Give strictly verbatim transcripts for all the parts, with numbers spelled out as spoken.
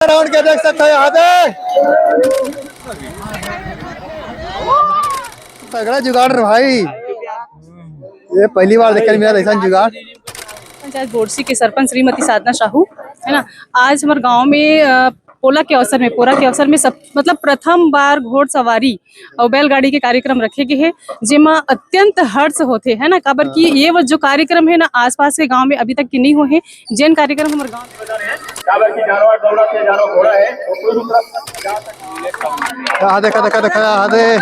Ground के देख सकते हो यहाँ पे तगड़ा जुगाड़ रे भाई, ये पहली बार देखने मिला ऐसा जुगाड़। पंचायत बोरसी के सरपंच श्रीमती साधना साहू, है ना। आज हमारे गांव में अ, पोला के अवसर में, पोला के अवसर में सब, मतलब, प्रथम बार घोड़सवारी और बैलगाड़ी के कार्यक्रम रखे गए हैं, जेमा अत्यंत हर्ष होते, है ना, काबर कि ये वो जो कार्यक्रम है ना, आसपास के गांव में अभी तक के नहीं हुए हैं। जेन कार्यक्रम हमारे गांव में काबर कि जानवर दौलत है, जानवर घोड़ा है, वो कोई भी तरफ जा सकता है। हाँ, देखा देखा देखा हाँ दे।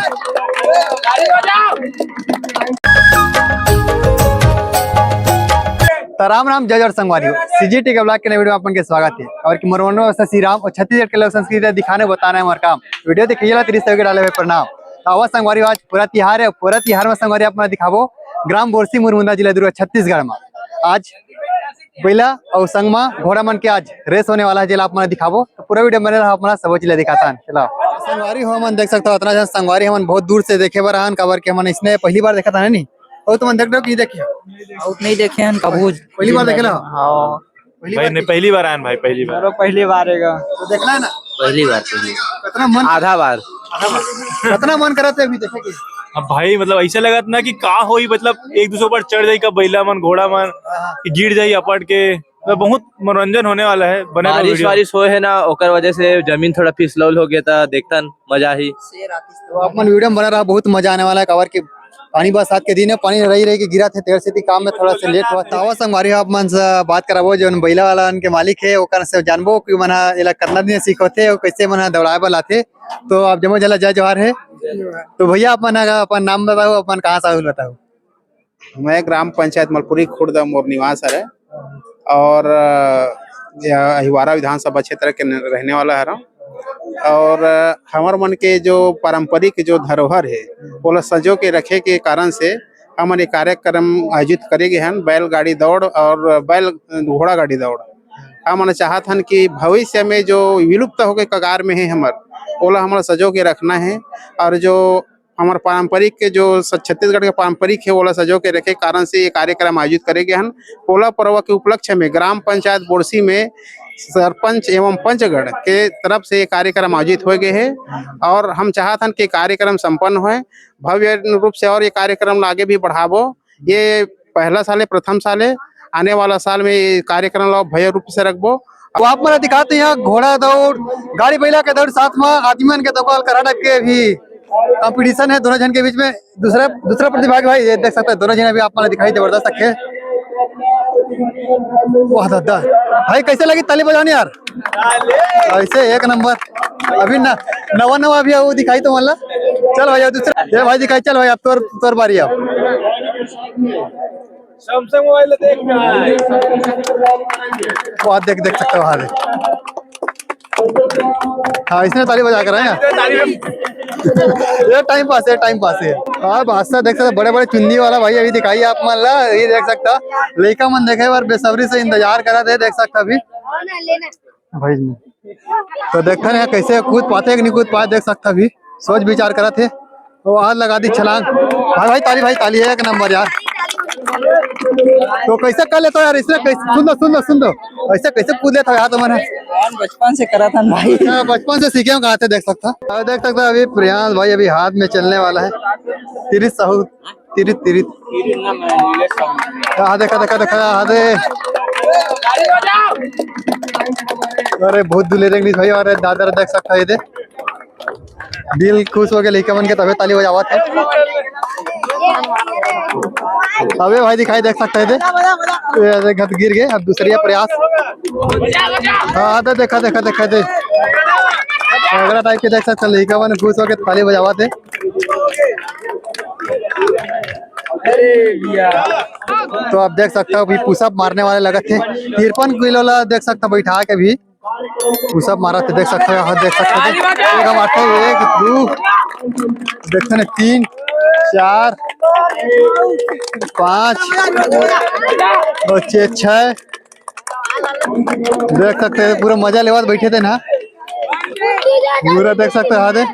तो राम राम, जय जोहार संगवारी हो। सीजीटी के ब्लॉग के नए वीडियो में अपन के स्वागत है। और कि मरवनो से श्री राम और छत्तीसगढ़ के लोक संस्कृति दिखाने बताना है हमारा काम। वीडियो देखिए ला तीस के डाले हुए प्रणाम। तो आवा संगवारी हो, आज पोला तिहार है। पोला तिहार में संगवारी आप मन दिखाबो ग्राम बोरसी मुरमुंदा, जिला दुर्ग, छत्तीसगढ़ में। आज बैला और संगमा घोड़ा मन के आज रेस होने वाला है, जेला आप मन दिखाबो। तो पूरा वीडियो बने रहा, आप मन सबो चीज ला दिखाता है। चलो संगवारी हो, हमन देख सकता हो, इतना जन संगवारी हमन बहुत दूर से देखे बर आन, काबर के हमन इसने पहली बार देखा था नहीं। और तुमन देख रहे हो कि देखे? बहुत नहीं देखे हैं कबू। पहली बार देखे ला? हाँ, पहली भाई बार ने पहली बार आए हैं भाई, पहली बार। पहली बार आएगा। तो देखना है ना? पहली बार, पहली बार। कितना मन, आधा बार। कितना मन करा थे अभी देखे के? अब भाई, मतलब, ऐसा लगा था ना कि का होई, मतलब, एक दूसरे पर चढ़ जाई का बैला मन, घोड़ा मन, कि गिर जाई अपट के। मतलब, बहुत मनोरंजन होने वाला है, बने रहो बारिश वीडियो। वारिश होए है ना, ओकर वजह से जमीन थोड़ा फिसलौल हो गया था, देखतन मजा ही। तो आप मन वीडियो में बना रहा, बहुत मजा आने वाला है। काबर के पानी बरसात के दिन है, पानी रही रही के गिरा थे, तेरे से काम में थोड़ा सा लेट हुआ। तावा संगवारी हो, आप मन से बात कराबो, जो बैला वाला के मालिक है, ओकर से जानबो कि मना एला कतना दिन सीखोथे और कैसे मना दौड़ाए वाला थे। तो आप जम्मो झन ला जय जोहार है। तो भैया, अपन अपन नाम बताओ, अपन कहाँ से आए हो बताओ। मैं ग्राम पंचायत मलपुरी खुर्द मोर निवास हरे और अ, यह अहिवारा विधानसभा क्षेत्र के न- रहने वाला हरं। और अ, हमर मन के जो पारंपरिक जो धरोहर है, ओला सजो के रखे के कारण से हमन ये कार्यक्रम आयोजित करे गे हन। बैलगाड़ी दौड़ और बैल घोड़ा गाड़ी दौड़। हमन चाहत हन कि भविष्य में जो विलुप्त होके कगार में है हमर, ओला हमन सजो के रखना है। और जो हमर पारंपरिक के जो स- छत्तीसगढ़ के पारंपरिक है, ओला सजो के रखे कारण से ये कार्यक्रम आयोजित करे गे हन। पोला पर्व के उपलक्ष्य में ग्राम पंचायत बोरसी में सरपंच एवं पंचगण के तरफ से ये कार्यक्रम आयोजित होए गे हे और हम चाहत हन कि कार्यक्रम संपन्न होए भव्य रूप से और ये कार्यक्रम ला आगे भी बढ़ाबो। ये पहला साल है, प्रथम साल है, आने वाला साल में ये कार्यक्रम ला भव्य रूप से रखबो। तो आप मन दिखाते हैं घोड़ा दौड़, गाड़ी बैला के दौड़, साथ में आदमी मन के दौड़, कर्नाटक के भी कंपटीशन है दोनों जन के बीच में। दूसरा दूसरा प्रतिभागी भाई, ये देख सकते हैं, दोनों जन अभी आप मन दिखाई, जबरदस्त रखे। वाह दादा, भाई कैसे लगी ताली बजाने यार? ऐसे एक नंबर। अभी ना नवा नवा अभी वो दिखाई तो मतलब। चल भाई, अब दूसरा ये भाई दिखाई, चल भाई, अब तोर तोर बारी अब। सैमसंग मोबाइल देखना है। वहाँ देख देख सकते हो, वहाँ देख। हाँ, इसने ताली बजा कर है। ये टाइम पास है, टाइम पास है। हाँ, बादशाह देख सकते, बड़े बड़े चुन्नी वाला भाई अभी दिखाई आप मन ला, ये देख सकता। लइका मन देखे बर बेसब्री से इंतजार करा थे, देख सकता अभी। भाई जी, तो देखते हैं कैसे कूद पाते हैं कि नहीं कूद पाए, देख सकता अभी। सोच विचार करा थे, वो आज लगा दी छलांग। भाई भाई ताली, भाई ताली, एक नंबर यार। तो कैसे कर लेता यार इसने, कैसे, सुन दो सुन दो सुन दो, ऐसे कैसे कूद लेता यार तुम्हारे? बचपन से करा था भाई। हाँ, बचपन से सीखे हो कहाँ थे, देख सकता। अब देख सकता अभी प्रियांश भाई अभी हाथ में चलने वाला है। तिरिस साहू, तिरिस तिरिस। हाँ देखा देखा देखा, हाँ दे। अरे बहुत दुलेर इंग्लिश भाई, अरे दादा देख सकता है ये दे। दिल खुश हो गया लइका मन के, तबे ताली बजावत है। अबे भाई दिखाई देख सकता है दे। ये देख, गिर गए, अब दूसरी प्रयास। हाँ दे, देखा देखा देखा दे। अगला टाइप के देख सकता, लइका मन खुश होके ताली बजावत है। तो आप देख सकता हो अभी पुशअप मारने वाले लगत है, तिरपन किलो ला देख सकता बैठा के भी पुशअप मारा थे, देख सकते हो, यहाँ देख सकते हो। एक हम आते हैं, एक, दो, देखते हैं, तीन, चार, पाँच, और छः, छः। देख सकते हैं, पूरा मजा लेवा बैठे थे ना, पूरा देख सकते हो, हाँ दे।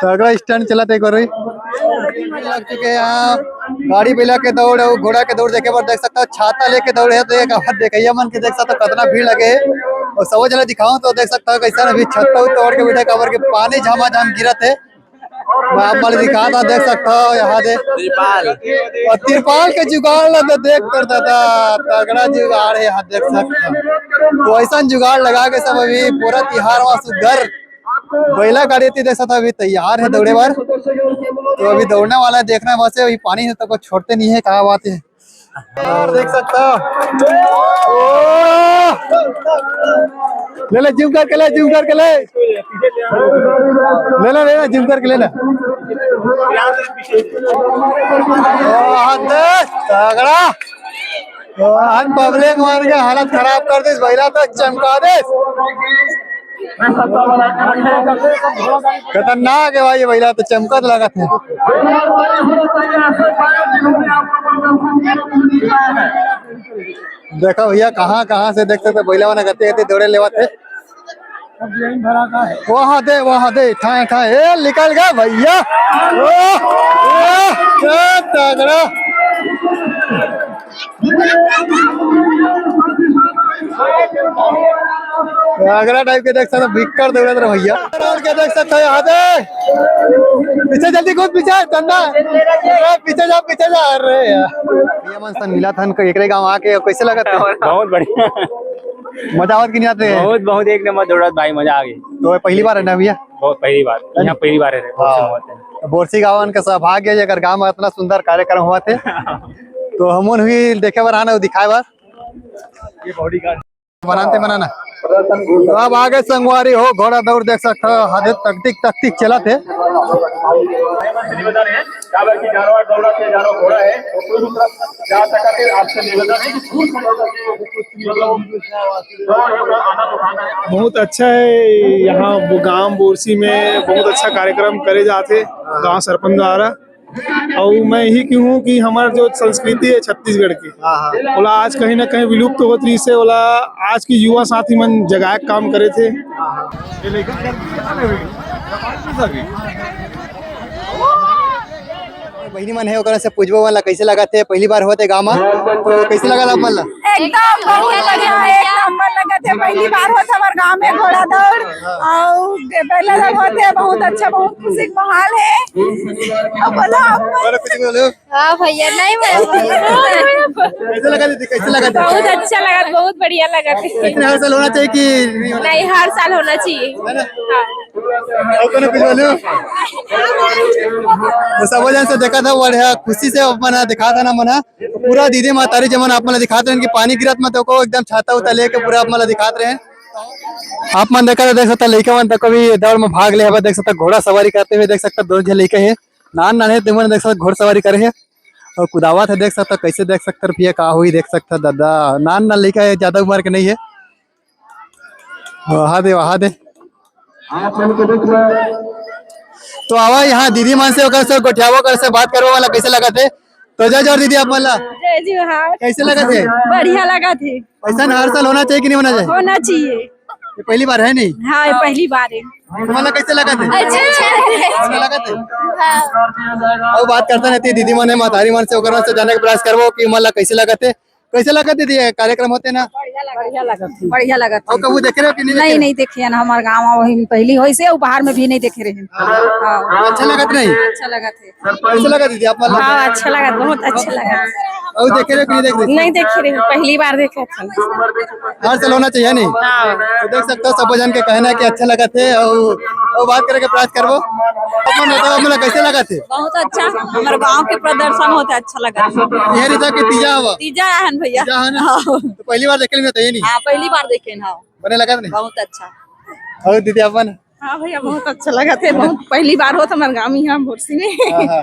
तगड़ा स्टंट चला था एक बार भाई। लग चुके हैं यहाँ गाड़ी बैला के दौड़ और घोड़ा के दौड़ देखे बर देख सकता हो, छाता लेके दौड़े हैं तो एक बार देखिए मन के देख सकता हो कितना भीड़ लगे है। तो सबो झन ला दिखाओ तो देख सकता हो कैसे अभी छत्ता उत्ता ओढ़ के बैठे, काबर के पानी झमाझम गिरत हे। मैं आप मन ला दिखात हंव, देख सकता हो यहाँ दे तिरपाल। और तिरपाल के जुगाड़ ला तो देख कर दादा, तगड़ा जुगाड़ हे यहाँ, देख सकता हो। तो ऐसा जुगाड़ लगा के सब अभी पूरा तिहार वहाँ सुघर बइला गाड़ी थी, देख सकता हो अभी तैयार हे दौड़े बर। तो अभी दौड़ने वाला हे, देखना बस हे, अभी पानी हे तो कोई छोड़ते नहीं हे, कहाँ बात हे। और देख सकता हो। ओ! ले ले, जूम करके ले, जूम करके ले। ले ले, ले ले, जूम करके ले ले। ओ, हाथ दे, तगड़ा। ओ, हाथ पब्लिक मार के हालत खराब कर दिस, बइला तो चमका दिस। खतरनाक हे भाई, ये बइला तो चमकत लगत हे। देखो भैया, कहाँ कहाँ से देख सकते हो, बइला मन गते गते दौड़े लेवत हे। वहाँ दे, वहाँ दे, ठाए ठाए, ए, निकल गया भैया। ओ, ओ, क्या तगड़ा। आगरा टाइप के देख सकते हो, बिक्कट दौड़त रहे भैया। और क्या देख सकते हो यहाँ पे? पीछे जल्दी कूद, पीछे, चंदा। ए, पीछे जा, पीछे जा। अरे यार। भैया मन सन मिला थन, एकरे गांव आके कैसे लगत हे? बहुत बढ़िया। मजा आवत कि नहीं आते? बहुत, बहुत एक नंबर दौड़त भाई, मजा आ गई। तो पहली बार हे ना भैया? बहुत पहली बार, यहाँ पहली बार हे, बहुत हाँ। समय होते हैं। बोरसी गांव के सौभाग्य हे, जेकर गांव में इतना सुंदर कार्यक्रम होवत हे। तो हमन भी देखे बर आना, दिखाए बर। ये बॉडीगार्ड। बनाते बनाना। तो अब आगे संगवारी हो, घोड़ा दौड़ देख सकता हो, हदे तकतीक तकतीक चलत हे। काबर की जानवर दौड़ा से जानवर घोड़ा है, वो कोई भी तरफ जा सकते हैं। आपसे निवेदन है कि दूर से लोग मतलब दौड़ है, वो आनंद उठाना है। बहुत अच्छा है यहाँ वो गांव बोरसी में, बहुत अच्छा कार्यक्रम करे जाते गांव सरपंच द्वारा। और मैं यही कहूँ कि हमार जो संस्कृति है छत्तीसगढ़ की, हाँ, हाँ। ओला आज कहीं ना कहीं विलुप्त होत रही से, ओला आज की युवा साथी मन जगाए के काम करे थे। बहिनी मन हे, ओकरा से पूछबो वाला कैसे लगत हे, पहली बार होत हे गांव में, तो कैसे लगत आप मन ला? एकदम बहुत बढ़िया हे, एक नंबर लगत हे, पहली बार होत हे हमर गांव में घोड़ा दौड़, और पहला दौड़ होत हे, बहुत अच्छा, बहुत खुशी के माहौल हे। अब बोलो आप। और कुछ बोलो। हाँ भैया, नहीं मैं कैसे लगा दीदी, कैसे लगा दीदी? बहुत अच्छा लगा, बहुत बढ़िया लगा। लेकिन हर साल होना चाहिए कि नहीं होना चाहिए? नहीं, हर साल होना चाहिए। है ना? हाँ। और कोनो कुछ बोलो? तो सब जन से देखा था, बढ़िया खुशी से अपन दिखा था ना मना। पूरा दीदी महतारी जमन आप मन ला दिखात रहे कि पानी गिरत मत को एकदम छाता उता लेके पूरा आप मन ला दिखात रहे। आप मन देखा था, देख सकता लइका मन तक भी दौड़ में भाग ले हवे, देख सकता घोड़ा सवारी करते हुए, देख सकता दो झन लइका हे, नान नान हे, तेमन देख सकता घोड़ा सवारी करे हे और कुदावत हे, देख सकता कैसे देख सकता रुपया का हुई, देख सकता दादा नान नान लइका हे, ज्यादा उम्र के नहीं हे। वहा दे, वहा दे। तो आवा यहाँ दीदी मन से ओकर से गोठियावा, ओकर से बात करवा वाला कैसे लगत हे। तो जय जोहार दीदी आप मन ला। जय जोहार। कैसे लगत हे? बढ़िया लगत हे। ऐसा हर साल होना चाहिए कि नहीं होना चाहिए? होना चाहिए। ये पहली बार हे नहीं? हाँ, ये पहली बार हे। तुम्हारा कैसे लगत हे? अच्छा, अच्छा हे। अच्छा लगत हे? हाँ। और बात करता रहती है दीदी मन हे, महतारी मन से, ओकर मन से जाने के प्रयास करबो कि मन ला कैसे लगत हे। कैसे लगत दीदी, ये कार्यक्रम होते ना? बढ़िया लगत हे। बढ़िया लगत हे। और कबू देखे रहे हो कि नहीं देखे नहीं, रहे? नहीं देखे ना, हमारे गाँव में वही पहली होइस हे, बाहर में भी नहीं देखे रहे। हाँ। अच्छा लगत नहीं? अच्छा लगत हे। कैसे लगत दीदी आप मन ला? हाँ, अच्छा लगत, बहुत अच्छा लगत। और देखे रहे हो कि नहीं देखे रहे? नहीं देखे रहे, पहली बार देखे थे। हर साल होना चाहिए नहीं? हाँ। तो देख सकते हो सब जन के कहना हे कि अच्छा लगत हे और, और बात करे के प्रयास करबो। अपन बताओ, आप मन ला कैसे लगत हे? बहुत अच्छा, हमारे गाँव के प्रदर्शन होते अच्छा लगत हे। ये रीता के तीजा हवा? तीजा आहन भैया। तीजा आहन? हाँ। तो पहली बार देखे नहीं? हाँ, पहली बार देखे ना। बने लगत नहीं? बहुत अच्छा। और दीदी अपन? हाँ भैया, बहुत अच्छा लगत हे, बहुत पहली बार होत हमारे गाँव में यहाँ बोरसी में। हाँ, हाँ।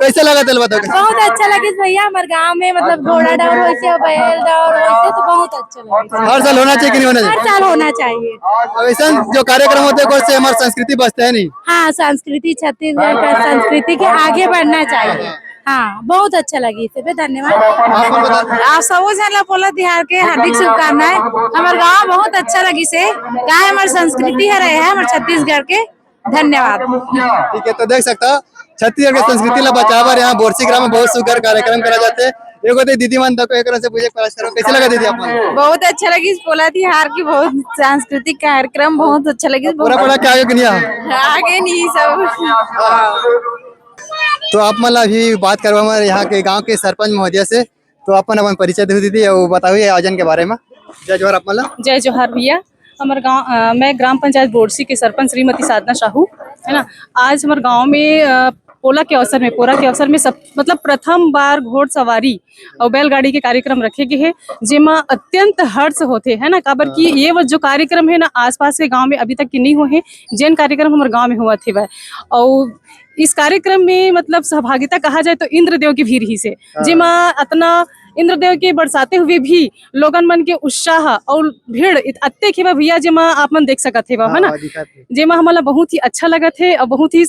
कैसे लगत हे बताओ? बहुत अच्छा लगिस भैया, हमारे गाँव में मतलब घोड़ा दौड़ होइस हे, बैल दौड़ होइस हे, तो बहुत अच्छा लगिस। हर साल होना चाहिए कि नहीं होना चाहिए? हर साल होना चाहिए। अब ऐसा जो कार्यक्रम होते हैं, ओकर से हमारे संस्कृति बचते हैं नहीं? हाँ, संस्कृति, छत्तीसगढ़ का संस्कृति के आगे बढ़ना चाहिए। हाँ, बहुत अच्छा लगिस हे, धन्यवाद। आप सबो झन ला पोला तिहार के हार्दिक शुभकामनाएं। हमारे गाँव बहुत अच्छा लगिस हे, काहे हमारे संस्कृति हे, रहे हे हमारे छत्तीसगढ़ के। धन्यवाद। ठीक है, तो देख सकता हो, छत्तीसगढ़ के संस्कृति ला बचाए बर यहाँ बोरसी ग्राम में बहुत सुघर कार्यक्रम करा जाते। देखो तो दीदी मन तक एक से पूछे प्रयास करो, कैसे लगा दीदी आप मन? बहुत अच्छा लगिस पोला तिहार के, बहुत सांस्कृतिक कार्यक्रम, बहुत अच्छा लगिस। पूरा पड़ा क्या आगे नहीं आया? आगे नहीं सब। तो आप मन ला अभी बात करवा हमारे यहाँ के गांव के सरपंच महोदय से, तो अपन अपन परिचय दे दीदी, वो बताओ ये आयोजन के बारे में। जय जोहार आप मन ला। जय जोहार भैया। हमर गांव, अ, मैं ग्राम पंचायत बोरसी के सरपंच श्रीमती साधना साहू, है ना। आज हमर गांव में, अ, पोला के अवसर में, पोरा के अवसर में सब, मतलब, प्रथम बार घोड़सवारी और बैलगाड़ी के कार्यक्रम रखे गए हे, जेमा अत्यंत हर्ष होथे, है ना, काबर कि ये वो जो कार्यक्रम है ना, आसपास के गांव में अभी तक के नहीं हुए हैं, जेन कार्यक्रम हमर गांव में हुआ थे वह। और इस कार्यक्रम में, मतलब, सहभागिता कहा जाए तो इंद्रदेव की भी रही से, हाँ। जेमा अतना इंद्रदेव के बरसाते हुए भी लोगन मन के उत्साह और भीड़ इत-, अत्ते खेवा भैया, जेमा आप मन देख सकत हेवा, है ना? हाँ, दिखत हे। जेमा हमन ला बहुत ही अच्छा लगत हे और बहुत ही,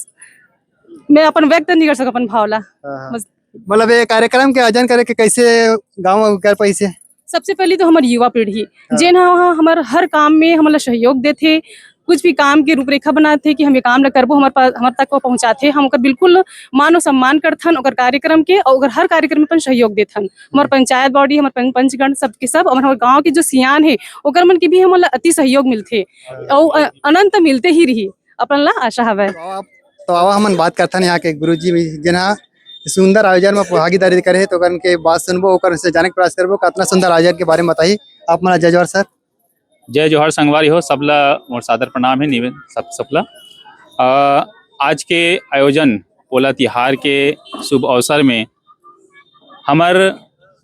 मैं अपन व्यक्त नहीं कर सकत अपन भाव ला। हाँ, हाँ। बस। मतलब, ये कार्यक्रम के आयोजन करे के कैसे गांव में कर पाइसे? सबसे पहले तो हमर युवा पीढ़ी, हाँ। जेन ह हमर हर काम में हमन ला सहयोग देथे, कुछ भी काम के रूपरेखा बनाथे कि हम ये काम ला करबो, हमर पा-, हमर तक वो पहुंचाथे, हम ओकर बिल्कुल मान और सम्मान करथन ओकर कार्यक्रम के, और ओकर हर कार्यक्रम में अपन सहयोग देथन। हमर पंचायत बॉडी, हमर पं-, पंचगण, सबके सब, और हमर गांव के जो सियान हे, ओकर मन के भी हमन ला अति सहयोग मिलथे, और अ-, अनंत मिलते ही रही, अपन ला आशा हवय। तो आवा, तो आवा हमन बात करथन यहाँ के गुरुजी भी, जेन ह सुंदर आयोजन में भागीदारी करे हे, तो ओकर के बात सुनबो, ओकर से जाने के प्रयास करबो, कितना सुंदर आयोजन के बारे में बताही। आप मन ला जय जोहार सर। जय जोहार संगवारी हो, सबला मोर सादर प्रणाम हे, निवेदन सब, सबला। अ, आज के आयोजन पोला तिहार के शुभ अवसर में हमर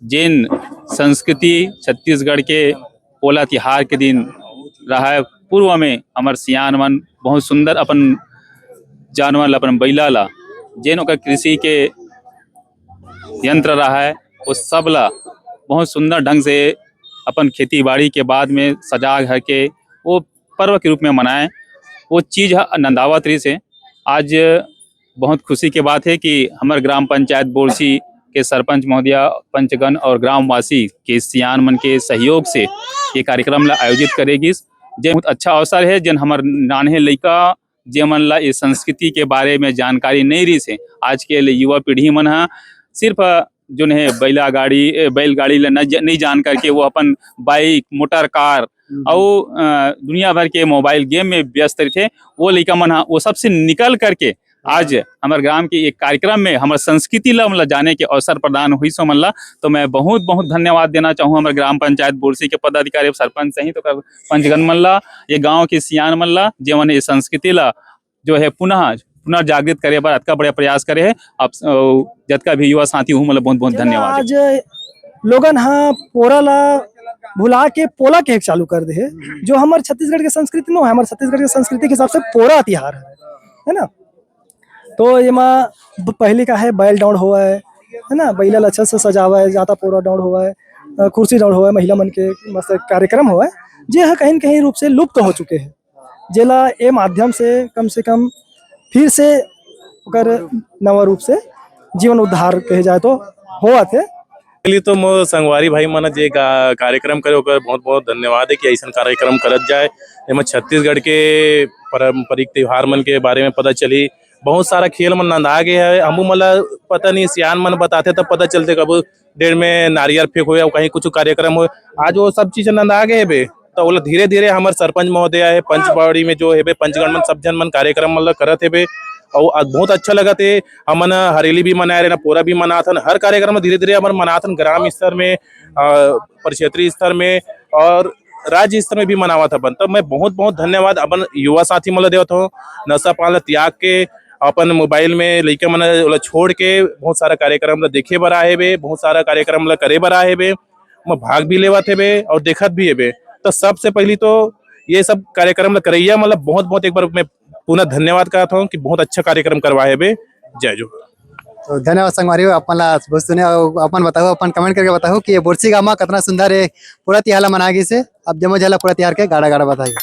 जेन संस्कृति, छत्तीसगढ़ के पोला तिहार के दिन रहा है, पूर्व में हमर सियान मन बहुत सुंदर अपन जानवर ला, अपन बैला ला, जेन ओकर कृषि के यंत्र रहा है, वो सब ला बहुत सुंदर ढंग से अपन खेती बाड़ी के बाद में सजा धर के वो पर्व के रूप में मनाए। वो चीज ह नंदावत रहिस हे। आज बहुत खुशी के बात है कि हमर ग्राम पंचायत बोरसी के सरपंच महोदया, पंचगण और ग्रामवासी के सियान मन के सहयोग से ये कार्यक्रम ला आयोजित करे गिस। जे बहुत अच्छा अवसर है, जेन हमर नान्हे लइका, जे मन ला ये संस्कृति के बारे में जानकारी नहीं रहिस हे, आज के ले युवा पीढ़ी मन ह सिर्फ जोन है बैला गाड़ी, ए, बैलगाड़ी ला न ज-, नहीं जान करके वो अपन बाइक, मोटर कार हम्म। अउ, अ, दुनिया भर के मोबाइल गेम में व्यस्त रहिथे। वो लइका मन ह वो सबसे निकल करके आज हमर ग्राम के एक कार्यक्रम में हमर संस्कृति ला, हमला जाने के अवसर प्रदान होइस ओमन ला। तो मैं बहुत बहुत धन्यवाद देना चाहूँ हमर ग्राम पंचायत बोरसी के पदाधिकारी, सरपंच सहित ओकर पंचगण मन ला, ये गांव के सियान मन ला, जेमन ये संस्कृति ला जो है पुनः पुनर्जागृत करे बर अतका बड़े प्रयास करे है। आप स-, अ, जतका भी युवा साथी हूँ, मतलब बहुत बहुत जेला धन्यवाद। आज लोगन हा पोरा ला भुला के पोला कहे के चालू कर दे है, जो हमर छत्तीसगढ़ के संस्कृति नो है, हमर छत्तीसगढ़ के संस्कृति के हिसाब से पोरा तिहार है, है ना? तो एमा ब-, पहली का है बैल दौड़ होवय, है ना, बैला ल अच्छा से सजावय, जाता पोरा दौड़ होवय, अ, कुर्सी दौड़ होवय, महिला मन के मस्त कार्यक्रम होवय, जे ह कहीं न कहीं रूप से लुप्त हो चुके हैं, जेला ए माध्यम से कम से कम फिर से ओकर नवा रूप से जीवन उद्धार कहे जाए तो होवत है। पहली तो मोर संगवारी भाई मन जे गा-, कार्यक्रम करे ओकर बहुत बहुत धन्यवाद है कि ऐसन कार्यक्रम करत जाए, एमा छत्तीसगढ़ के पारंपरिक त्योहार मन के बारे में पता चली, बहुत सारा खेल मन नंदा गे है। हमू मन ला पता नहीं, सियान मन बताथे तब पता चलथे, कब डेढ़ में नारियल फेंक होय, कहीं कुछ कार्यक्रम होय, आज वो सब चीज नंदा गे हेबे। तो ओला धीरे धीरे हमर सरपंच महोदय है, पंचवाड़ी में जो हेबे, पंचगण मन, सब झन मन कार्यक्रम मन ला करत हेबे। और आज बहुत अच्छा लगत हे। हमन हरेली भी मनाए रहे ना, पोरा भी मनाथन, हर कार्यक्रम में धीरे धीरे हमन मनाथन, ग्राम स्तर में, अ, परिक्षेत्रीय स्तर में और राज्य स्तर में भी मनावत हवन। तो मैं बहुत बहुत धन्यवाद अपन युवा साथी मन ला देवत हूँ, नशा पान ला त्याग के अपन मोबाइल में लइका मन ला छोड़ के बहुत सारा कार्यक्रम ला देखे बर आए हेबे, बहुत सारा कार्यक्रम ला करे बर आए हेबे, ओमा भाग भी लेवत हेबे और देखत भी हेबे। तो सबसे पहली तो ये सब कार्यक्रम ला करैया मन ला बहुत बहुत एक बार मैं पुनः धन्यवाद कहत हूँ कि बहुत अच्छा कार्यक्रम करवाए हेबे। जय जोहार। तो धन्यवाद संगवारी हो, अपन ला बहुत सुने और अपन बताओ, अपन comment करके बताओ कि ये बोरसी गांव में कितना सुंदर है पूरा तिहार ला मनाए गिस हे। अब जम्मो झन ला पूरा तिहार के गाड़ा गाड़ा बताइए।